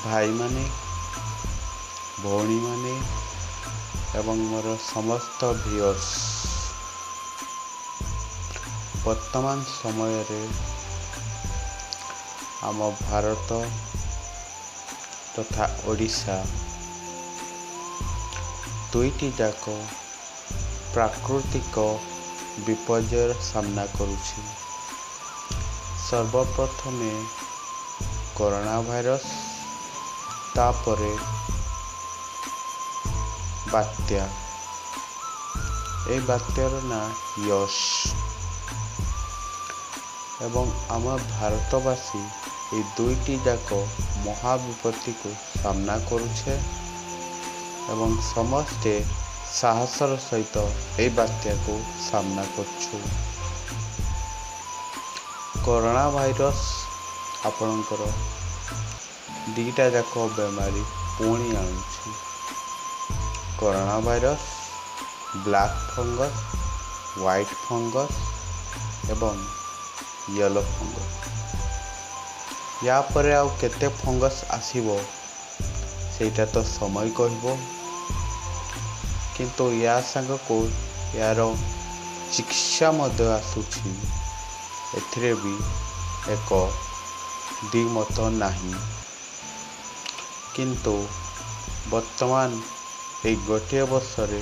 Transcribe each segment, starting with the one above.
ଭାଇମାନେ, ଭଉଣୀମାନେ ଏବଂ ମୋର ସମସ୍ତ ଭିଉଅର୍ସ, ବର୍ତ୍ତମାନ ସମୟରେ ଆମ ଭାରତ ତଥା ଓଡ଼ିଶା ଦୁଇଟି ଯାକ ପ୍ରାକୃତିକ ବିପର୍ଯ୍ୟୟର ସାମ୍ନା କରୁଛି। ସର୍ବପ୍ରଥମେ କରୋନା ଭାଇରସ୍, ତାପରେ ବାତ୍ୟା। ଏଇ ବାତ୍ୟାର ନାଁ ୟଶ୍ ଏବଂ ଆମ ଭାରତବାସୀ ଏଇ ଦୁଇଟି ଯାକ ମହାବିପତ୍ତିକୁ ସାମ୍ନା କରୁଛେ ଏବଂ ସମସ୍ତେ ସାହସର ସହିତ ଏଇ ବାତ୍ୟାକୁ ସାମ୍ନା କରୁଛୁ। କରୋନା ଭାଇରସ୍ ଆପଣଙ୍କର ଦୁଇଟା ଯାକ ବେମାରୀ ପୁଣି ଆଣୁଛି। Corona virus, black fungus, white fungus ଏବଂ ୟେଲୋ ଫଙ୍ଗସ୍। ୟା ପରେ ଆଉ କେତେ ଫଙ୍ଗସ୍ ଆସିବ, ସେଇଟା ତ ସମୟ କହିବ। କିନ୍ତୁ ୟା ସାଙ୍ଗକୁ ୟାର ଚିକିତ୍ସା ମଧ୍ୟ ଆସୁଛି, ଏଥିରେ ବି ଏକ ଦ୍ୱିମତ ନାହିଁ। କିନ୍ତୁ ବର୍ତ୍ତମାନ ଏଇ ଗୋଟିଏ ବର୍ଷରେ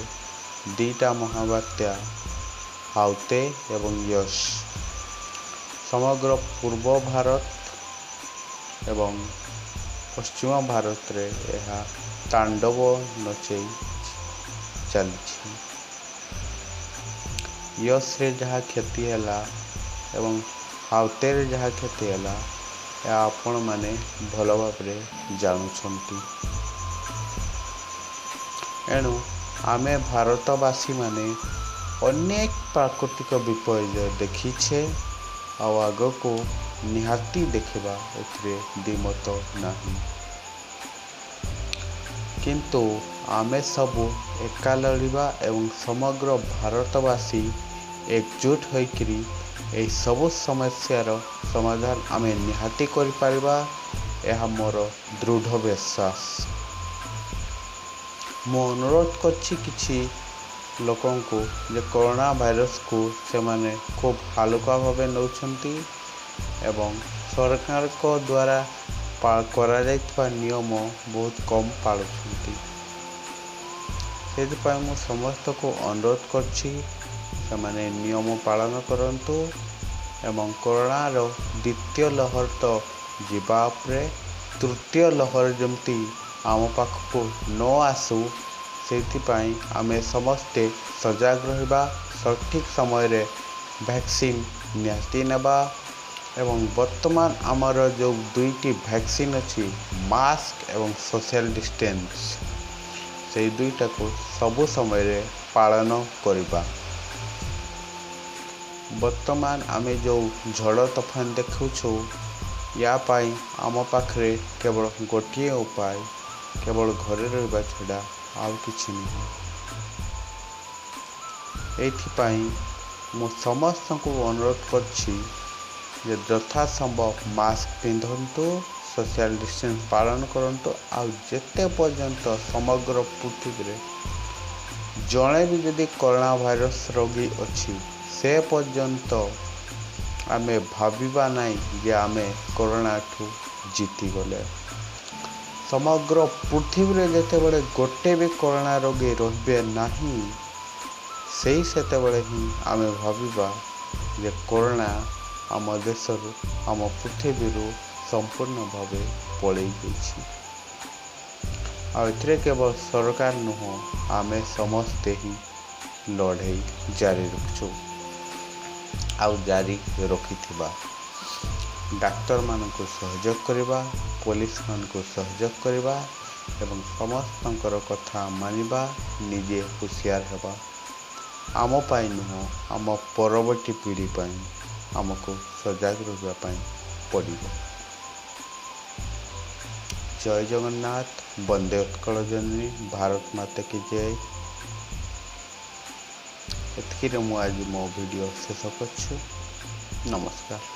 ଦୁଇଟା ମହାବାତ୍ୟା, ହାଉତେ ଏବଂ ୟଶ୍, ସମଗ୍ର ପୂର୍ବ ଭାରତ ଏବଂ ପଶ୍ଚିମ ଭାରତରେ ଏହା ତାଣ୍ଡବ ନଚେଇ ଚାଲିଛି। ୟଶ୍‌ରେ ଯାହା କ୍ଷତି ହେଲା ଏବଂ ହାଉତେରେ ଯାହା କ୍ଷତି ହେଲା, ଏହା ଆପଣମାନେ ଭଲ ଭାବରେ ଜାଣୁଛନ୍ତି। ଏଣୁ ଆମେ ଭାରତବାସୀମାନେ ଅନେକ ପ୍ରାକୃତିକ ବିପର୍ଯ୍ୟୟ ଦେଖିଛେ ଆଉ ଆଗକୁ ନିହାତି ଦେଖିବା, ଏଥିରେ ଦ୍ୱିମତ ନାହିଁ। କିନ୍ତୁ ଆମେ ସବୁ ଏକା ଲଢ଼ିବା ଏବଂ ସମଗ୍ର ଭାରତବାସୀ ଏକଜୁଟ ହୋଇକରି ଏହି ସବୁ ସମସ୍ୟାର ସମାଧାନ ଆମେ ନିହାତି କରିପାରିବା, ଏହା ମୋର ଦୃଢ଼ ବିଶ୍ୱାସ। ମୁଁ ଅନୁରୋଧ କରୁଛି କିଛି ଲୋକଙ୍କୁ ଯେ କରୋନା ଭାଇରସକୁ ସେମାନେ ଖୁବ୍ ହାଲୁକା ଭାବେ ନେଉଛନ୍ତି ଏବଂ ସରକାରଙ୍କ ଦ୍ୱାରା କରାଯାଇଥିବା ନିୟମ ବହୁତ କମ୍ ପାଳୁଛନ୍ତି। ସେଥିପାଇଁ ମୁଁ ସମସ୍ତଙ୍କୁ ଅନୁରୋଧ କରୁଛି, ସେମାନେ ନିୟମ ପାଳନ କରନ୍ତୁ ଏବଂ କରୋନାର ଦ୍ୱିତୀୟ ଲହର ତ ଯିବା ଉପରେ, ତୃତୀୟ ଲହର ଯେମିତି ଆମ ପାଖକୁ ନ ଆସୁ, ସେଇଥିପାଇଁ ଆମେ ସମସ୍ତେ ସଜାଗ ରହିବା, ସଠିକ୍ ସମୟରେ ଭ୍ୟାକ୍ସିନ୍ ନିହାତି ନେବା ଏବଂ ବର୍ତ୍ତମାନ ଆମର ଯେଉଁ ଦୁଇଟି ଭ୍ୟାକ୍ସିନ୍ ଅଛି, ମାସ୍କ ଏବଂ ସୋସିଆଲ୍ ଡିଷ୍ଟାନ୍ସ, ସେଇ ଦୁଇଟାକୁ ସବୁ ସମୟରେ ପାଳନ କରିବା। ବର୍ତ୍ତମାନ ଆମେ ଯେଉଁ ଝଡ଼ ତୋଫାନ ଦେଖୁଛୁ, ୟା ପାଇଁ ଆମ ପାଖରେ କେବଳ ଗୋଟିଏ ଉପାୟ, କେବଳ ଘରେ ରହିବା ଛଡ଼ା ଆଉ କିଛି ନୁହେଁ। ଏଇଥିପାଇଁ ମୁଁ ସମସ୍ତଙ୍କୁ ଅନୁରୋଧ କରୁଛି ଯେ ଯଥା ସମ୍ଭବ ମାସ୍କ ପିନ୍ଧନ୍ତୁ, ସୋସିଆଲ୍ ଡିଷ୍ଟାନ୍ସ ପାଳନ କରନ୍ତୁ। ଆଉ ଯେତେ ପର୍ଯ୍ୟନ୍ତ ସମଗ୍ର ପୃଥିବୀରେ ଜଣେ ବି ଯଦି କରୋନା ଭାଇରସ୍ ରୋଗୀ ଅଛି, ସେ ପର୍ଯ୍ୟନ୍ତ ଆମେ ଭାବିବା ନାହିଁ ଯେ ଆମେ କରୋନାଠୁ ଜିତିଗଲେ। ସମଗ୍ର ପୃଥିବୀରେ ଯେତେବେଳେ ଗୋଟେ ବି କରୋନା ରୋଗୀ ରହିବେ ନାହିଁ, ସେଇ ସେତେବେଳେ ହିଁ ଆମେ ଭାବିବା ଯେ କରୋନା ଆମ ଦେଶରୁ, ଆମ ପୃଥିବୀରୁ ସମ୍ପୂର୍ଣ୍ଣ ଭାବେ ପଳେଇ ଯାଇଛି। ଆଉ ଏଥିରେ କେବଳ ସରକାର ନୁହଁ, ଆମେ ସମସ୍ତେ ହିଁ ଲଢ଼େଇ ଜାରି ରଖିଛୁ ଆଉ ଜାରି ରଖିଥିବା। ଡାକ୍ତରମାନଙ୍କୁ ସହଯୋଗ କରିବା, ପୋଲିସମାନଙ୍କୁ ସହଯୋଗ କରିବା ଏବଂ ସମସ୍ତଙ୍କର କଥା ମାନିବା, ନିଜେ ହୁସିଆର ହେବା। ଆମ ପାଇଁ ନୁହଁ, ଆମ ପରବର୍ତ୍ତୀ ପିଢ଼ି ପାଇଁ ଆମକୁ ସଜାଗ ରହିବା ପାଇଁ ପଡ଼ିବ। ଜୟ ଜଗନ୍ନାଥ, ବନ୍ଦେ ଉତ୍କଳ ଜନନୀ, ଭାରତ ମାତା କି ଜୟ। ଏତିକିରେ ମୁଁ ଆଜି ମୋ ଭିଡ଼ିଓ ଶେଷ କରୁଛି। ନମସ୍କାର।